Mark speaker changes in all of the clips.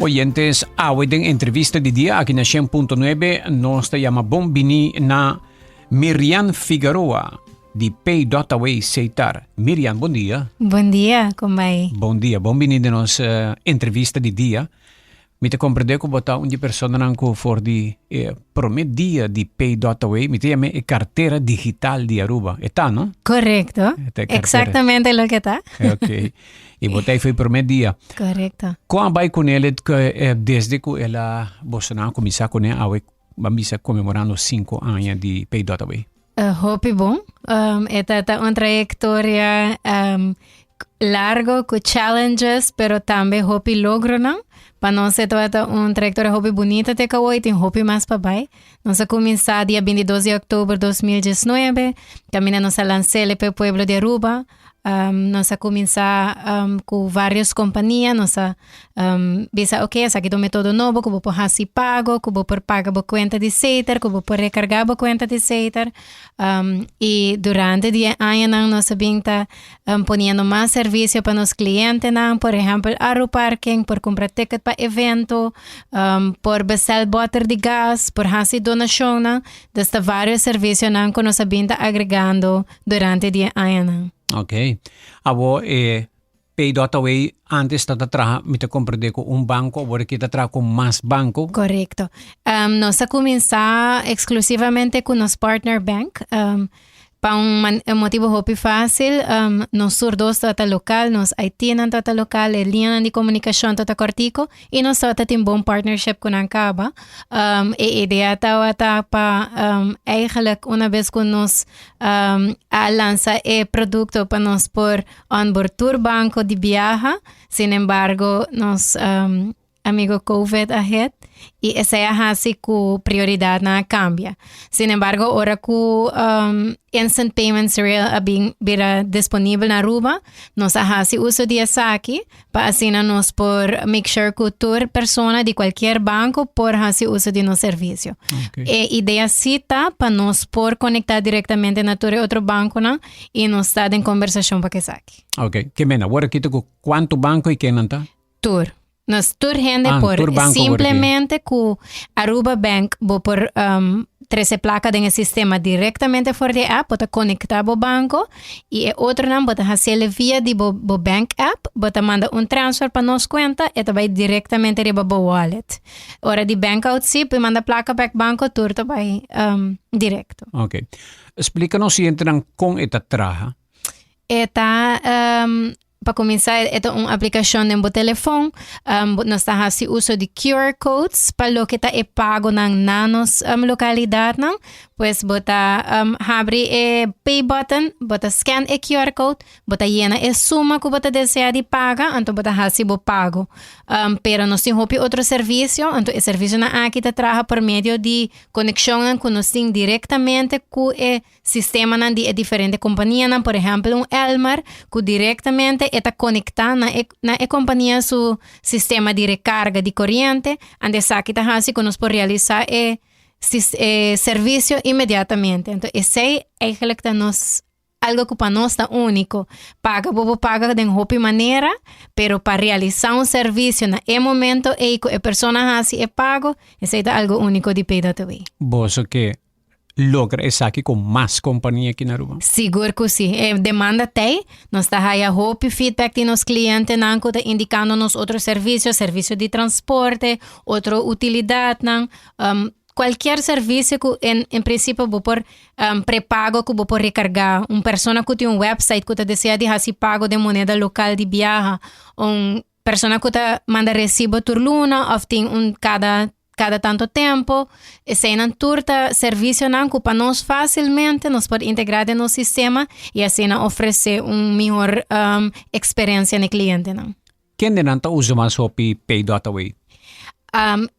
Speaker 1: Oyentes, awe den entrevista di dia aki na 100.9 nos ta yama bon bini na Mirian Figueroa di Pay.away Setar. Mirian, bon dia.
Speaker 2: Bon dia, con bai?
Speaker 1: Bon dia, bon bini den nos entrevista di dia. Mi ta comprende cu bo ta un di personanan cu for di e prome dia di Pay.away, mi ta yama e cartera digital di Aruba. E ta, no?
Speaker 2: Correcto.
Speaker 1: E ta e cartera.
Speaker 2: Exactamente loke ta.
Speaker 1: Ok. Y bo ta ei for e prome dia.
Speaker 2: Correcto.
Speaker 1: Con a bai con el desde cu el a, bosonan a cuminsa con e awe, ban bisa conmemorando 5 aña di Pay.away?
Speaker 2: Hopi bon. E ta ta un trayectoria largo cu challenges, pero tambe hopi logronan. Pa nos e tabata un trayectoria hopi bunita te cu awo y tin hopi mas pa bay. Nos a cuminsa dia 22 di october 2019, caminda nos a lans'el pa e pueblo di Aruba. Nos a cuminsa cu varios compania, nos a bisa ok esaki ta un metodo nobo cu bo por haci pago, cu bo por paga bo cuenta di Seter, cu bo por recarga bo cuenta di Seter. Y durante di e añanan nos a bin ta poniendo mas servicio pa nos clientenan, por ehempel Aruparking, por cumpra ticket pa evento, por bestel boter di gas, por haci donacionnan. Dus ta varios servicionan cu nos a bin ta agregando durante di e añanan.
Speaker 1: Ok. Abo e Pay.away antes ta ta traha, mi ta comprende cu un banco, awor aki ta traha cu mas banco.
Speaker 2: Correcto. Nos a cuminsa exclusivamente cu nos partner bank. Pa un motibo hopi facil, nos tur dos tabata local, nos IT nan tabata local, e liñanan di comunicacion tabata cortico y nos tabata tin bon partnership cu nan caba. E idea tabata pa eigenlijk una bes cu nos a lansa e producto pa nos por onboard tur banco di biaha, sin embargo nos amigo Covid a hit y esey a haci cu prioridadnan a cambia. Sin embargo ora cu Instant Payments Rail a bin bira disponibel na Aruba, nos a haci uso di esaki pa asina nos por make sure cu tur persona di cualkier banco por haci uso di nos servicio. E idea si ta pa nos por conecta directamente na tur e otro banconan y nos ta den conversacion pa esaki.
Speaker 1: Ok, ke mena, awor aki ta cu cuanto banco y kennan ta?
Speaker 2: Tur. Nos tur hende
Speaker 1: Ah,
Speaker 2: por
Speaker 1: tur banco por aquí.
Speaker 2: simplemente cu Aruba Bank bo por trece placa den e sistema directamente for di e app, bo ta conecta bo banco y e otronan bo ta haciele via di bo bo bank app, bo ta manda un transfer pa nos cuenta, e ta bay directamente riba bo wallet. Ora di bank out si, por manda placa bek banco, tur ta bay directo.
Speaker 1: Ok. Splica nos sientenan con e ta traha.
Speaker 2: E ta Pa kuminsá e ta un aplikashon den bo telefon. Nos ta hasi uso di QR codes pa loke ta e pagonan na nos lokalidatnan. Pues bo ta habri e pay button, bo ta scan e QR code, bo ta yena e suma ku bo ta deseá di paga, anto bo ta hasi bo pago. Pero nos tin hopi otro servisio, anto e servisionan aki ta traha por medio di konekshonnan ku nos tin direktamente ku e Sistemanan di e diferente kompanianan, por ehèmpel un Elmar, ku direktamente e ta konektá na e na e kompania su sistema di rekarga di koriente, anto esaki ta hasi ku nos por realisá e e servisio inmediatamente. Anto esei eigentlik ta nos algo ku pa nos ta úniko. Paga bo por paga den hopi manera, pero pa realisá un servisio na e momento ei ku e persona hasi e pago, esei ta algo úniko di PayDotAway.
Speaker 1: Boso ke logra esaki ku mas kompania aki na Aruba?
Speaker 2: Sigur ku si. E demanda t'ei. Nos ta haya hopi feedback di nos klientenan ku ta indikando nos otro servisio, servisio di transporte, otro utilidatnan, kualkier servisio ku en en prinsipio bo por prepago ku bo por rekargá. Un persona ku tin un website ku ta desea di hasi pago den moneda lokal di biaha, un persona ku ta manda resibo tur luna òf tin un kada kada tanto tempo, eseinan tur ta servisionan ku pa nos fásilmente nos por integrá den nos sistema i asina ofresé un mihor eksperensia na e klientenan.
Speaker 1: Kendenan ta usa mas hopi Paydotaway?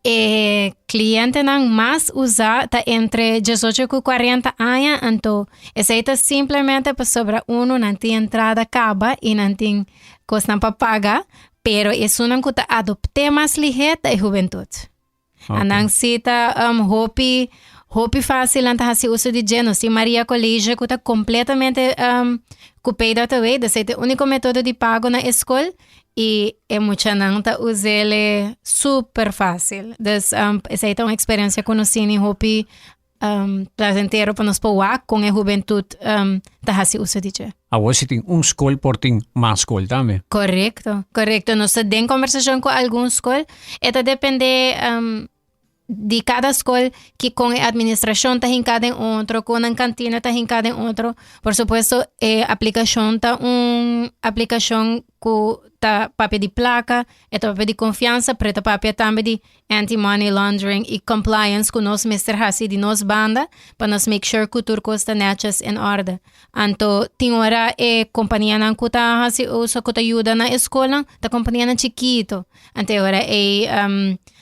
Speaker 2: E klientenan mas usá ta entre diesocho ku kuarenta aña, anto esei ta simplemente pasobra unu nan tin entrada kaba i nan tin kosnan pa paga, pero esunnan ku ta adopt'é mas lihé ta e hubentut. A nan si ta hopi, Hopi fácil nan ta hasi uso di dje. Nos tin Maria College ku ta kompletamente um, ku Pay.away, dus e úniko metodo di pago na e skol i e muchanan ta us'é super fácil. Dus um, esei ta un eksperensia ku nos tin hopi um, placentero pa nos por wak kon e hubentut um, ta hasi uso di dje.
Speaker 1: Awor si tin un skol por tin mas skol tambe.
Speaker 2: Korekto, korekto. Nos ta den kombersashon ku algun skol. E ta depende um, di kada skol ki kon e administrashon ta hinká den otro, kon nan kantina ta hinká den otro. Por supuesto e aplikashon ta un aplikashon ku ta papia di plaka, e ta papia di konfiansa, pero e ta papia tambe di anti-money laundering i compliance ku nos mester hasi di nos banda pa nos make sure ku tur kos ta netjes in orde. Anto tin ora e kompanianan ku ta hasi uso ku ta yuda na e skolnan ta kompanianan chikito. Anto e ora ei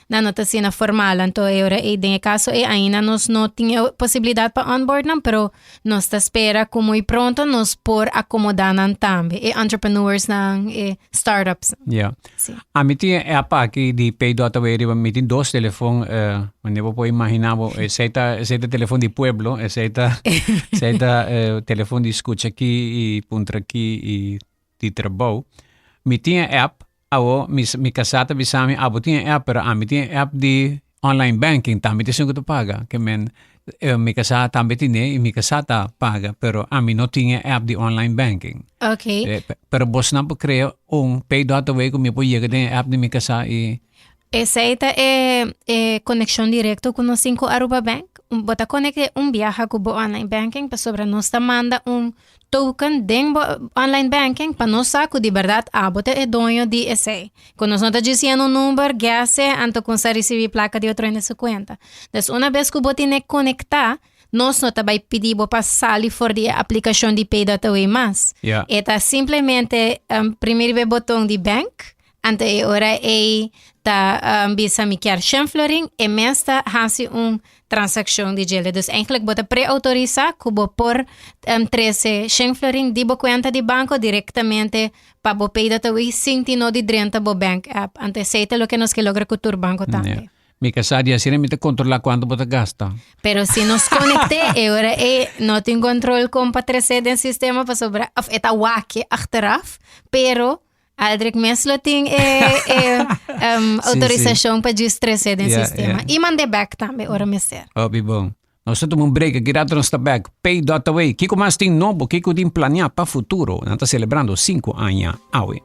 Speaker 2: Nan no ta asina formal, anto e ora ei den e kaso ei ainda nos no tin e posibilidat pa onboard nan, pero nos ta spera ku muy pronto nos por akomodá nan tambe, e entrepreneurs nan, e startups nan.
Speaker 1: Ja.
Speaker 2: Sí.
Speaker 1: Ami tin e app aki di Pay.away riba, mi tin dos telefon, eh, wanneer bo por imaginá bo, esei ta, esei ta telefon di pueblo, esei ta, esei ta eh, telefon di skucha aki i puntra aki i di trabou. Mi tin e app, awo mi mi kasá ta bisa mi abo tin e app pero ami tin e app di online banking tambe ta esun ku ta paga. Ke men mi kasá tambe tine i mi kasá ta paga pero ami no tin e app di online banking.
Speaker 2: Ok.
Speaker 1: Pero bosnan por krea un pay.away ku mi por yega den e app di mi kasá i.
Speaker 2: Esei ta e e konekshon direkto ku nos tin ku Aruba Bank. Bo ta konekte un biaha ku bo online banking pasobra nos ta manda un token den bo online banking pa nos sa ku di bèrdat abo ta e doño di esei. Ku nos no ta djis yena un number, guesse, anto kumsa risibí plaka di otro hende su kuenta. Dus una bes ku bo tene konektá, nos no ta bai pidi bo pa sali for di e aplikashon di Pay.away mas.
Speaker 1: Ja.
Speaker 2: E ta simplemente primi riba e boton di bank, Anto e ora ei ta bisa mi kier shen florin, e mes ta hasi un transakshon di djele. Dus eigenlijk bo ta preautorisá ku bo por trese shen florin di bo kuenta di banko direktamente pa bo Pay.away sin tin no di drenta bo bank app. Anto esei ta loke nos ke logra ku tur banko tambe.
Speaker 1: Mi kasá di asina mi ta kontrolá kuantu bo ta gasta.
Speaker 2: Pero si nos konekt'é e ora ei no tin kontrol kon pa tres'é den sistema pasobra òf e ta wak achteraf, pero Aldrich mes lo tin e, e um,
Speaker 1: Sí,
Speaker 2: autorisashon pa djis trese den
Speaker 1: Ja,
Speaker 2: sistema.
Speaker 1: ja.
Speaker 2: I mand'é bek tambe ora mester.
Speaker 1: Hopi bon. Nos ta tuma un break, aki rato nos ta back. Pay.away. Kiko mas tin nobo? Kiko tin planea pa futuro? Nan ta celebrando 5 aña awe.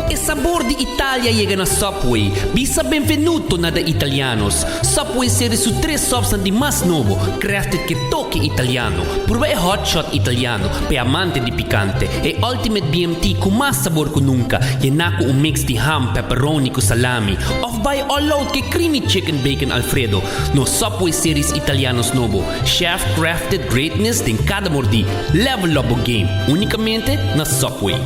Speaker 3: E sabor di Italia yega na Subway. Bisa benvenuto na de Italianos. Subway seri su tres subsnan di mas nobo, crafted ke toke italiano. Purba e Hot Shot Italiano, p'e amante di pikante, e Ultimate BMT ku mas sabor ku nunka, yená ku un mix di ham, pepperoni ku salami, òf bai all out ke Creamy Chicken Bacon Alfredo. Nos Subway Series Italianos nobo, chef crafted greatness den kada mordí. Level up bo game, únikamente na Subway.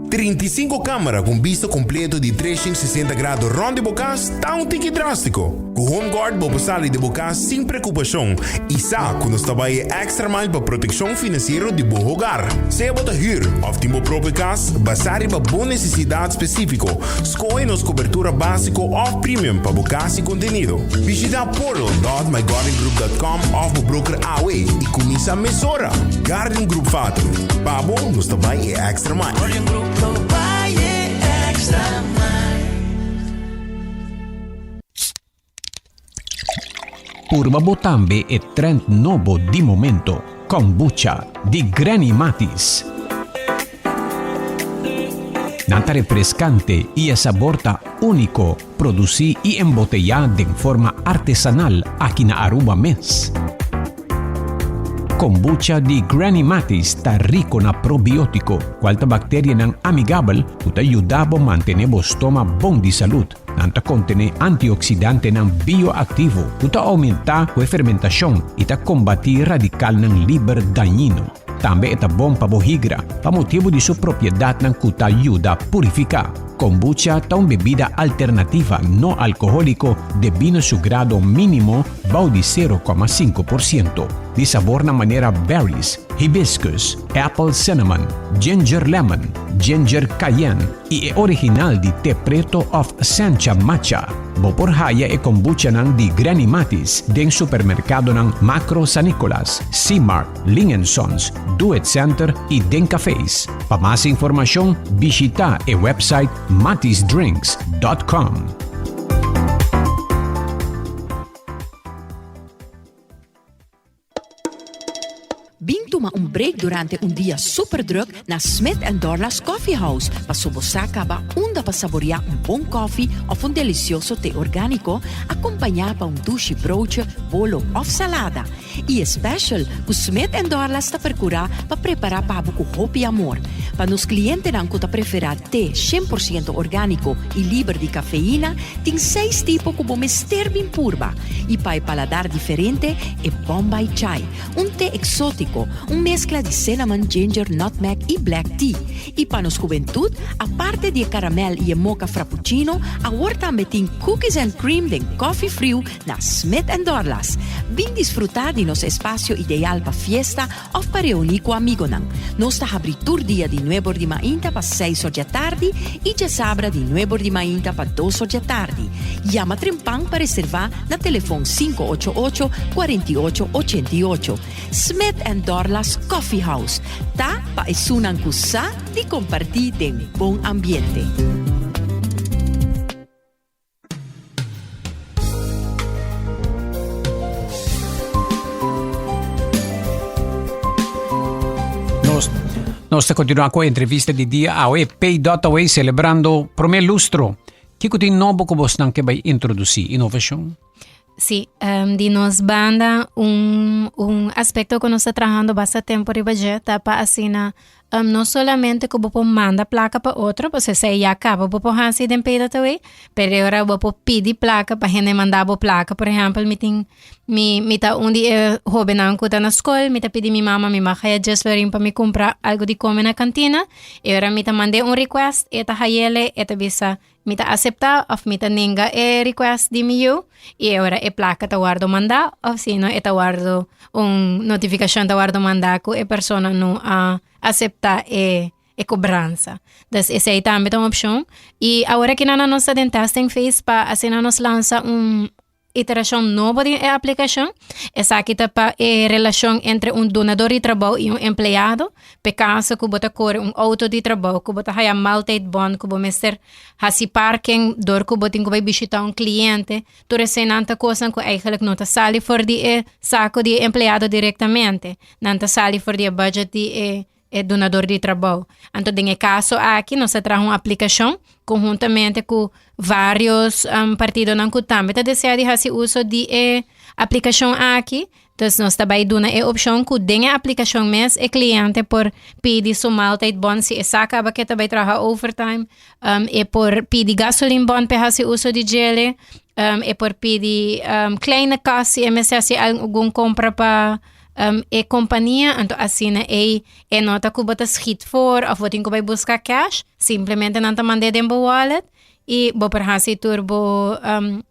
Speaker 4: 35 camera cu un bista completo di 360 grado rond di bo cas ta un tiki drastico. Cu HomeGuard bo por sali di bo cas sin preocupacion y sa cu nos ta bay e extra mile pa proteccion financiero di bo hogar. Sea bo ta huur of tin bo propio cas, basa riba bo necesidad specifico, scohe nos cobertura basico of premium pa bo cas y contenido. Bishita portal.myguardiangroup.com of bo broker awe y cuminsa mesora! Guardian Group Fatum, pa bo nos ta bai e extra mile.
Speaker 5: Guardian Group lo bai e extra mile.
Speaker 1: Purba bo tambe e trend nobo di momento, Kombucha di Granny Matis. Nan ta refrescante y e sabor ta unico, produci y embotella den forma artesanal aki na Aruba mes. Kombucha di Granny Matis ta rico na probiotico, cual ta bacterianan amigabel cu ta yuda bo mantene bo stoma bon di salud. Nan ta contene antioxidantenan bioactivo cu ta aumenta cu e fermentacion y ta combati radicalnan liber dañino. Tambe e ta bon pa bo higra, pa motibu di su propiedadnan cu ta yuda purifica. Kombucha ta un bebida alternativa no alcoholico debí na su grado minimo bou di 0,5%. di sabornan manera berries, hibiscus, apple cinnamon, ginger lemon, ginger cayenne y e original di te preto of sencha matcha. Bo por haya e kombuchanan di Granny Matis den supermercadonan Macro San Nicolas, C-Mart, Ling and Sons, Do It Center y den cafés. Pa mas informacion bishita e website matisdrinks.com.
Speaker 6: Bin tuma un break durante un dia super druk na Smith and Dorlas Coffee House paso bo sa caba unda pa saborea un bon koffie of un delicioso te organico acompaña pa un dushi broodje, bolo of salada. Y e special cu Smith and Dorlas ta percura pa prepara pa bo cu hopi amor. Pa nos clientenan cu ta prefera te 100% organico y liber di cafeína, tin seis tipo cu bo mester bin purba. Y pa e paladar diferente, e Bombay Chai, un te exotico, un mezcla di cinnamon, ginger, nutmeg y black tea. Y pa nos hubentud, aparte di e caramel y e mocha frappuccino, awor tambe tin cookies and cream den coffee friu na Smith and Dorlas. Bin disfruta di nos espacio ideal pa fiesta of pa reuni cu amigonan. Nos ta habri tur dia di nuebor di mainta pa seis or djatardi y djasabra di nuebor di mainta pa dos or djatardi. Yama trempan pa reserva na telefon 588 48 88. Smith and Dorlas Coffee House ta pa esunnan cu sa di comparti den bon ambiente.
Speaker 1: Nos, nos ta continua cu e entrevista di dia awe, Pay.away celebrando prome lustro. Kiko tin nobo cu bosnan ke bay introduci? Innovacion?
Speaker 2: Sí, um, di nos banda un, un aspecto cu nos ta trahando basta tempo riba dje ta pa asina Um, no solamente ku bo por manda plaka pa otro, pasobra esei ya kaba bo por hasi den Pay.away, pero e ora bo por pidi plaka pa hende manda bo plaka. Por ehèmpel, mi tin mi mi ta un di e hóbennan ku ta na skol, mi ta pidi mi mama mi mag haya dies florin pa mi kumpra algu di kome na kantina. E ora mi ta mand'é un request, e ta hay'el, e ta bisa Mi ta aseptá òf mi ta nenga e request di mi yu i e ora e plaka ta wòrdu mandá òf si no e ta wòrdu un notifikashon ta wòrdu mandá ku e persona no a aseptá e e kobransa. Dus esei tambe ta un opshon i awor aki nan nos ta den testing phase pa asina nos lansa un Iterashon nobo di e aplikashon. Esaki ta pa e relashon entre un dunador di trabou i un empleado. P'e kaso ku bo ta kore un outo di trabou, ku bo ta haya maaltijdbon, ku bo mester hasi parking dor ku bo tin ku bai bishitá un kliente. Tur eseinan ta kosnan ku eigentlik no ta sali for di e sako di e empleado direktamente. Nan ta sali for di e budget di e e dunador di trabou. Anto den e kaso aki nos a traha un aplikashon konhuntamente ku varios um, partidonan ku tambe ta desea di hasi uso di e aplikashon aki. Dus nos ta bai duna e opshon ku den e aplikashon mes e kliente por pidi su maaltijdbon si e sa kaba ke ta bai traha overtime. Um, e por pidi gasolinebon pa e hasi uso di djele. Um, e por pidi um, kleine kas si e mester hasi algun kompra pa Um, e kompania, anto asina ei e no ta ku bo ta schiet voor of bo tin ku bai buska cash, simplemente nan ta mand'é den bo wallet i bo por hasi tur bo um,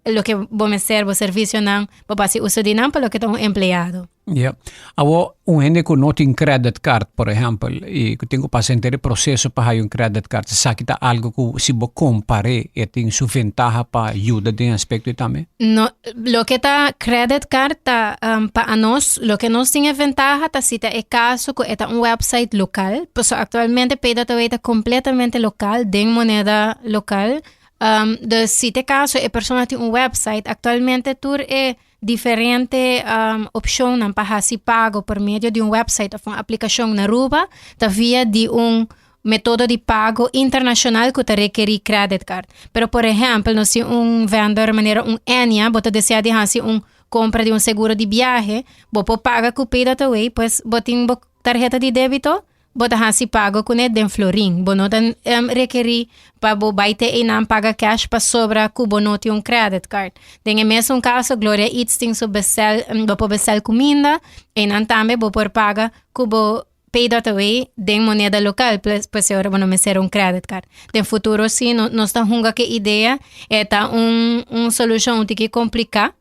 Speaker 2: loke bo mester, bo servisionan, bo por hasi uso di nan pa loke ta un empleado.
Speaker 1: Ja. Awo, un hende ku no tin credit card, por ehempel, i ku tin ku pasa henter e proseso pa haya un credit card, esaki ta algo ku si bo kompar'é e tin su ventaha pa yuda den aspekto ei tambe?
Speaker 2: No, loke ta credit card ta um, pa anos, loke nos tin e ventaha ta si ta e caso cu e ta un website local, paso actualmente Pay.away ta completamente local, den moneda local. Um, dus si te caso e persona tin un website, actualmente tur e diferente um, opcionnan pa haci pago por medio di un website of un aplicacion na Aruba ta via di un metodo di pago internacional cu ta rekeri credit card. Pero por ehempel, nos tin un vendor manera un Enya, bo ta desea di haci un compra di un seguro di biahe, bo por paga cu Pay.away, pues bo tin bo tarheta di debito, bo ta haci pago cune den florin. Bo no ta um, rekeri pa bo bai te einan paga cash pasobra cu bo no tin un credit card. Den e mesun caso, Gloria Eats tin su bestel, bo por bestel cuminda, einan tambe bo por paga cu bo Pay.away den moneda local, pues, pues e ora bo no mester un credit card. Den futuro sí, no, nos ta hunga ke idea, e ta un, un solucion un tiki complica,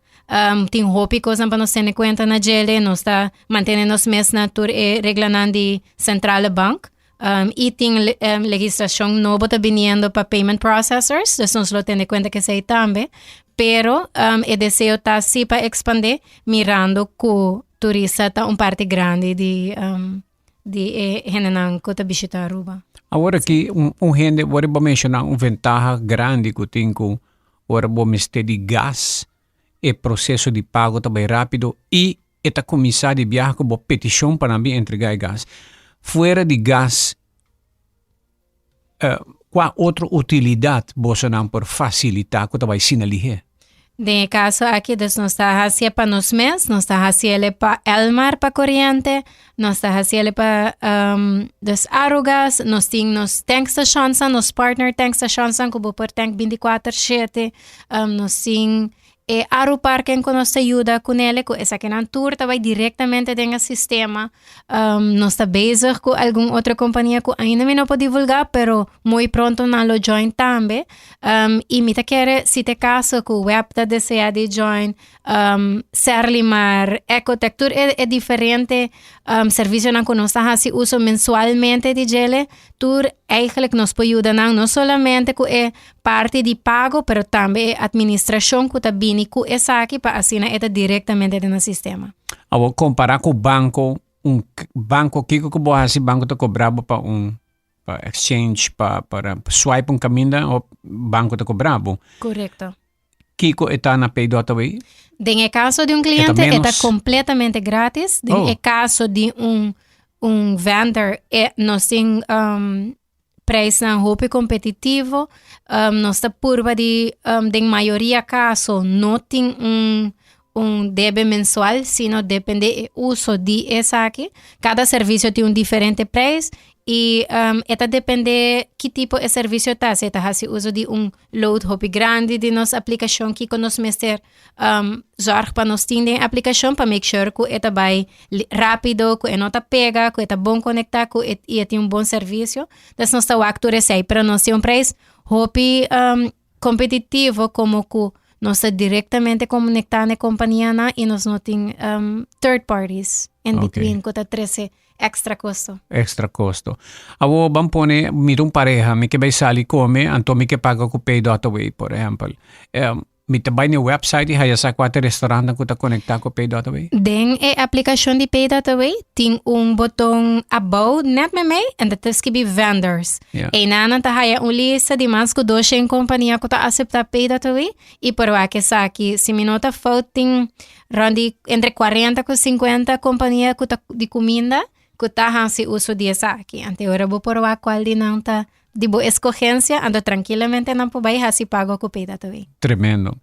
Speaker 2: Tin hopi kosnan pa nos tene kuenta na djele, nos ta mantene nos mes na tur e reglanan di Centrale Bank. I tin legislashon nobo ta biniendo pa payment processors, dus nos lo tene kuenta ku esei tambe. Pero e deseo ta si pa ekspandé mirando ku turista ta un parti grandi di di e hendenan ku ta bishita Aruba.
Speaker 1: Awor aki un hende, wor bo menshoná un ventaha grandi ku tin ku ora bo mester di gas e proseso di pago ta bai rápido i e ta kuminsá di biaha ku bo petishon pa nan bin entregá e gas. Fuera di gas, kua otro utilidat bosonan por fasilitá ku ta bai asina lihé?
Speaker 2: Den e kaso aki dus nos ta hasié pa nos mes, nos ta hasié pa Elmar pa koriente, nos ta hasié pa dus Arugas, nos tin nos tankstashonsnan, nos partner tankstashonsnan ku bo por tank bintikuater shete, nos tin E Aruparken ku nos ta yuda kunele ku esakinan tur ta bai direktamente den e sistema. Nos ta bezig ku algun otro kompania ku ainda mi no por divulgá, pero muy pronto nan lo join tambe. I mi ta kere si ta e kaso ku web ta deseá di join, Serlimar, Ecotec, tur e e diferente servisionan ku nos ta hasi uso mensualmente di djele, tur eigenlijk nos por yuda nan no solamente ku e Parti di pago pero tambe e administracion cu ta bini cu esaki pa asina e ta directamente den e sistema.
Speaker 1: Awor compara cu banco, un banco kico cu bo haci banco ta cobra bo pa un pa exchange pa para swipe un caminda of banco ta cobra bo.
Speaker 2: Correcto.
Speaker 1: Kico e ta na Pay.away?
Speaker 2: Den e caso di un cliente e ta completamente gratis. Den e caso di un un vendor e nos tin Prijsnan hopi kompetitivo. Nos ta purba di den mayoria kaso no tin un un debe mensual, sino depende e uso di esaki. Kada servisio tin un diferente prijs i e ta depende ki tipo e servisio ta. Si e ta hasi uso di un load hopi grandi di nos aplikashon, kiko nos mester Zorg pa nos tin den e aplikashon pa make sure ku e ta bai rápido, ku e no ta pega, ku e ta bon konektá, ku e i e tin un bon servisio. Des nos ta wak tur esei, pero nos tin un preis hopi kompetitivo komo ku nos ta direktamente konektá na e kompanianan i nos no tin third parties in between ku ta trese Extra kosto.
Speaker 1: Extra kosto. Awor ban pone mi ta un pareha, mi ke bai sali kome, anto mi ke paga ku Pay.away por ehempel. Mi ta bai na e website i haya sa kua ta e restaurantnan ku ta konektá ku Pay.away?
Speaker 2: Den e aplikashon di Pay.away tin un boton abou nèt meimei en ta skibi Vendors. Einan nan ta haya un lista di mas ku doshen kompania ku ta aseptá Pay.away i por wak esaki. Si mi no ta fout tin rònt di entre kuarenta ku sinkuenta kompania ku ta di kuminda ku ta hasi uso di esaki. Anto e ora bo por wak kual di nan ta Di bo escogencia, anto trankilamente nan por bai haci pago cu PayDataWay.
Speaker 1: Tremendo.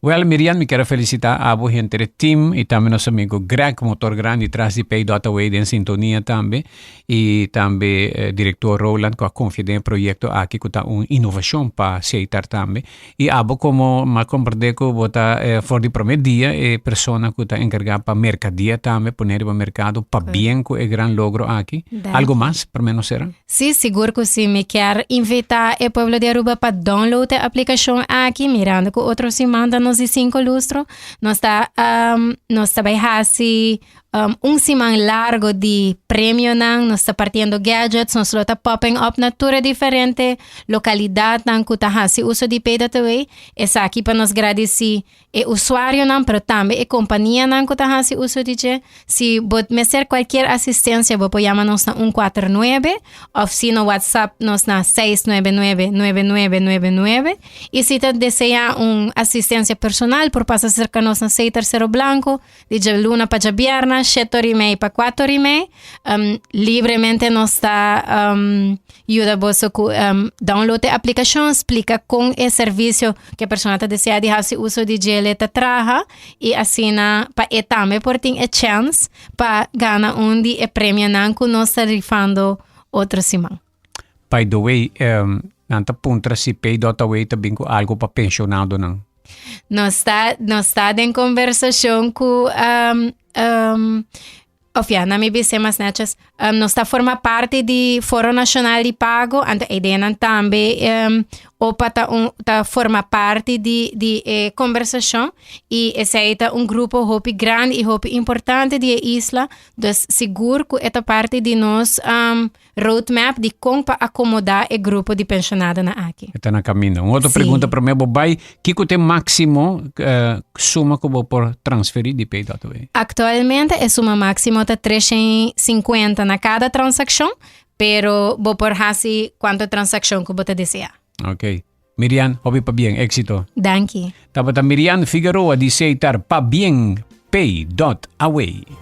Speaker 1: Well, Mirian, mi kier a felicita abo henter e team y tambe nos amigo Greg, motor grandi tras di PayDataWay den sintonia tambe y tambe director Roland cu a confia den e proyecto aki cu ta un innovacion pa Setar tambe. Y abo como m'a comprende cu bo ta for di prome dia e persona cu ta encarga pa mercadia tambe, pone riba mercado, pabien cu e gran logro aki. Algo mas prome nos cera?
Speaker 2: Sí, sigur cu sí. Mi kier invita e pueblo di Aruba pa download e aplicacion aki, mirando cu otro siman ta nos di cinco lustro. Nos ta, nos ta bay haci un siman largo di premionan, nos ta partiendo gadgets, nos lo ta popping up na tur e diferente localidadnan cu ta haci uso di Pay.away. Esaki pa nos gradici e usuarionan pero tambe e kompanianan ku ta hasi uso di dje. Si bo mester kualkier asistensia bo por yama nos na un kuater nuebe òf si no whatsapp nos na seis nuebe nuebe nuebe nuebe nuebe nuebe i si ta deseá un asistensia personal por pasa serka nos na Sei Tercero Blanco di djaluna pa djabièrnè shete ora i mei pa kuater ora i mei. Libremente nos ta yuda boso ku download e aplikashon, splika kon e servisio ku e persona ta deseá di hasi uso di djele ta traha i asina pa e tambe por tin e chèns pa gana un di e premionan ku nos ta rifando otro siman.
Speaker 1: By the way, nan ta puntra si Pay.away ta bin ku algu pa penshonadonan.
Speaker 2: Nos ta, nos ta den konversashon ku Of ja, na mi bis'é mas netjes, nos ta forma parti di Foro Nashonal di Pago, anto e ideanan tambe. o pa ta un ta forma parti di di e kombersashon i esei ta un grupo hopi grandi i hopi importante di e isla, dus sigur ku e ta parti di nos roadmap di kon pa akomodá e grupo di penshonadonan aki.
Speaker 1: E ta na kaminda. Un otro
Speaker 2: Sí.
Speaker 1: pregunta promé bo bai, kiko ta e máksimo eh, suma ku bo por transferí di Pay.away?
Speaker 2: Aktualmente e suma máksimo ta 350 na kada transakshon, pero bo por hasi kuantu transakshon ku bo ta deseá.
Speaker 1: Ok. Mirian, hopi pabien, éxito.
Speaker 2: Danki.
Speaker 1: Tabata Mirian Figueroa di Seitar Pabien Pay.away.